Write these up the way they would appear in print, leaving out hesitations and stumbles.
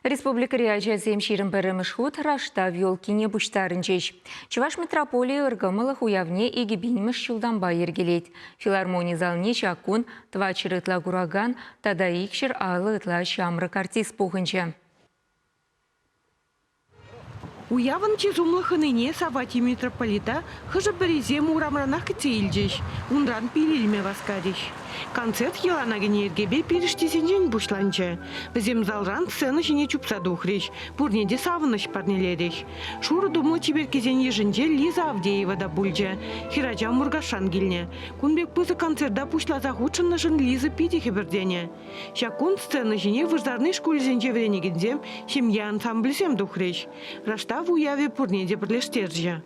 Республикӑри ачасем 21-мӗш хут Раштав елкине пуҫтарӑнчӗҫ. Чӑваш митрополийӗ ыркӑмӑллӑх уявне 2000-мӗш ҫултанпа йӗркелет. Филармони залне ҫак кун 400 ытла куракан тата 250 ытла ҫамрӑк артист пухӑнчӗ. Уявӑн чи сумлӑ хӑнине Савватий митрополита хӑшӗ-пӗрисем урамранах кӗтсе илчӗҫ, унран пил илме васкарӗҫ. Концерт йӑлана кӗнӗ йӗркепе пирӗштисенчен пуҫланчӗ. Вӗсем залран сцена ҫине чупса тухрӗҫ, пурне те савӑнӑҫ парнелерӗҫ. Шурӑ тумлӑ чиперккесен йышӗнче Лиза Авдеева та пулчӗ. Хӗрача Муркашран килнӗ. Кун пек пысӑк концерта пуҫласа хутшӑннӑшӑн Лиза питӗ хӗпӗртенӗ. Ҫак кун сцена ҫине вырсарни шкулӗсенче вӗренекенсем, ҫемье ансамблӗсем тухрӗҫ. Раштав уявӗ пурне те пӗрлештерчӗ.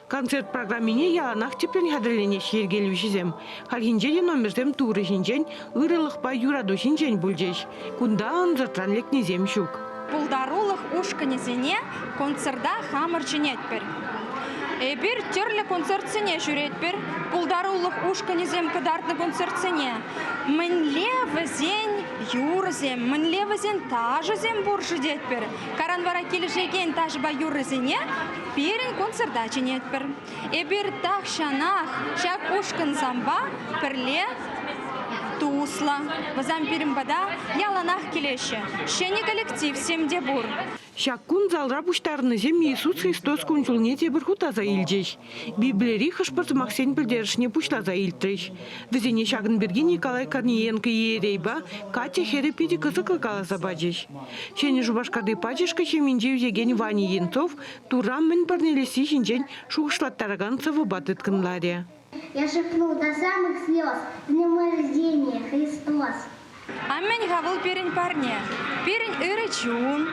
Концерт программине яланах тӗплӗн хатӗрленеҫҫӗ йӗркелӳҫӗсем. Хальхинче те номерсем Турӑ ҫинчен, ырӑлӑхпа юрату ҫинчен пулчӗҫ. Кунта ӑнсӑртран лекнисем ҫук. Пултарулӑх ушкӑнӗсене концерта хамӑр чӗнетпӗр. Эпир тӗрлӗ концертсене ҫӳретпӗр, пултарулӑх ушкӑнӗсем кӑтартнӑ концертсене. Мӗнле вӗсен юрӑсем, мӗнле вӗсен ташӑсем пур-ши тетпӗр. Каран вара килӗшекен ташӑпа юрӑсене пирӗн концерта чӗнетпӗр. Эпир тахҫанах ҫак ушкӑнсемпе пӗрле туслӑ. Вӗсем пирӗн пата яланах килеҫҫӗ. Ҫӗнӗ коллективсем те пур. Ҫак кун залра пуҫтарӑннисем Иисус Христос кун-ҫулне тепӗр хут аса илчӗҫ. Библири хӑш-пӗр сӑмахсен пӗлтерӗшне пуҫласа илтрӗҫ. Вӗсене ҫакӑн пирки Николай Корниенко иерейпа Катя хӗрӗ питӗ кӑсӑклӑ каласа пачӗҫ. Ҫӗнӗ Шупашкарти пачӑшкӑ ҫемйинче ӳсекен Ваня Енцов Турра мӗн парнелесси ҫинчен шухӑшлаттаракан сӑвӑпа тыткӑнларӗ. Я шепнул до самых слез, днем рождения, Христос! А мӗн-ха вӑл пирӗн парне? Пирӗн ырӑ чун,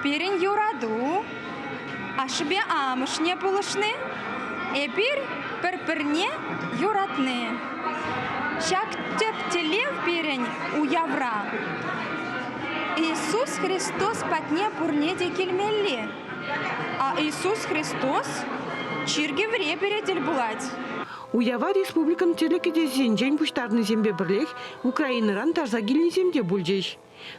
пирӗн юрату, ашшӗпе амӑшне пулӑшни, эпир пӗр-пӗрне юратни. Ҫак тӗп тӗллев пирӗн уявра Иисус Христос патне пурне те килмелли. А Иисус Христос чиркӗвре пире тӗл пулать. Уява республикӑн тӗрлӗ кӗтесӗсенчен пуҫтарнисемпе пӗрлех Украинӑран тарса килнисем те пулчӗҫ.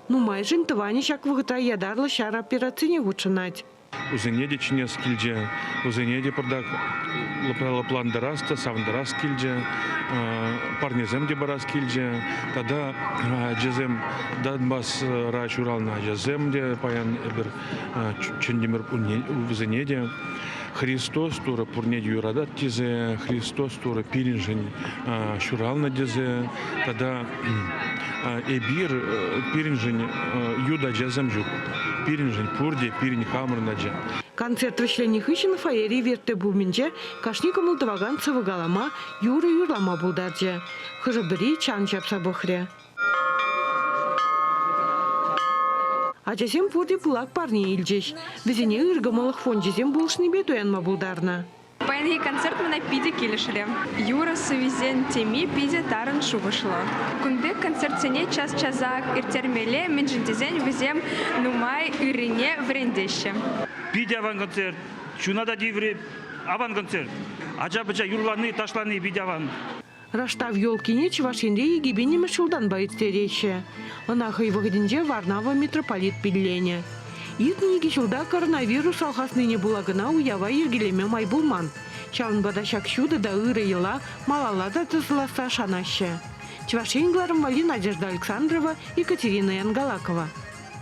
Нумайӑшӗн тӑванӗ ҫак вӑхӑтра ятарлӑ ҫар операцине хутшӑнать. Вӗсене те чӗнес килчӗ, вӗсене те пӑртак лӑплантарас та савӑнтарас килчӗ, парнесем те парас килчӗ. Тата ачасем Донбасра ҫуралнӑ ачасем те паян эпир чӗнтӗмӗр вӗсене те. Христос Турӑ пурне те юратать тесе, Христос Турӑ пирӗншӗн ҫуралнӑ тесе тата эпир пирӗншӗн ют ачасем ҫук. Пирӗншӗн пурте пирӗн хамӑрӑн ача. Концерт вӗҫленнӗ хыҫҫӑн фойери вертеп умӗнче кашни кӑмӑл тӑвакан сӑвӑ калама, юрӑ юрлама пултарчӗ. Хӑшӗ-пӗри чан ҫапса пӑхрӗ. Ачасем пурте пылак парне илчӗҫ. Вӗсене ыркӑмӑллӑх фончӗсем пулӑшнипе туянма пултарнӑ. Паянхи концерт мана питӗ килӗшрӗ. Юрӑ сӑввисен теми питӗ тарӑн шухӑшлӑ. Кун пек концертсене час-часах ирттермелле, мӗншӗн тесен вӗсем нумай ыррине вӗрентеҫҫӗ. Питӗ аван концерт. Чуна та тиврӗ. Аван концерт. Ача-пӑча юрлани, ташлани питӗ аван. Раштав елкине Чӑваш Енре 2000-мӗш ҫултанпа ирттереҫҫӗ. Ӑна хӑй вӑхӑтӗнче Варнава митрополит пилленӗ. Иртнӗ икӗ ҫулта коронавирус алхаснине пула кӑна уява йӗркелеме май пулман. Ҫавӑнпа та ҫак ҫутӑ та ырӑ йӑла малалла та тӑсӑласса шанаҫҫӗ. Чӑваш Ен кӑларӑм валли Надежда Александрова, Екатерина Янгалакова.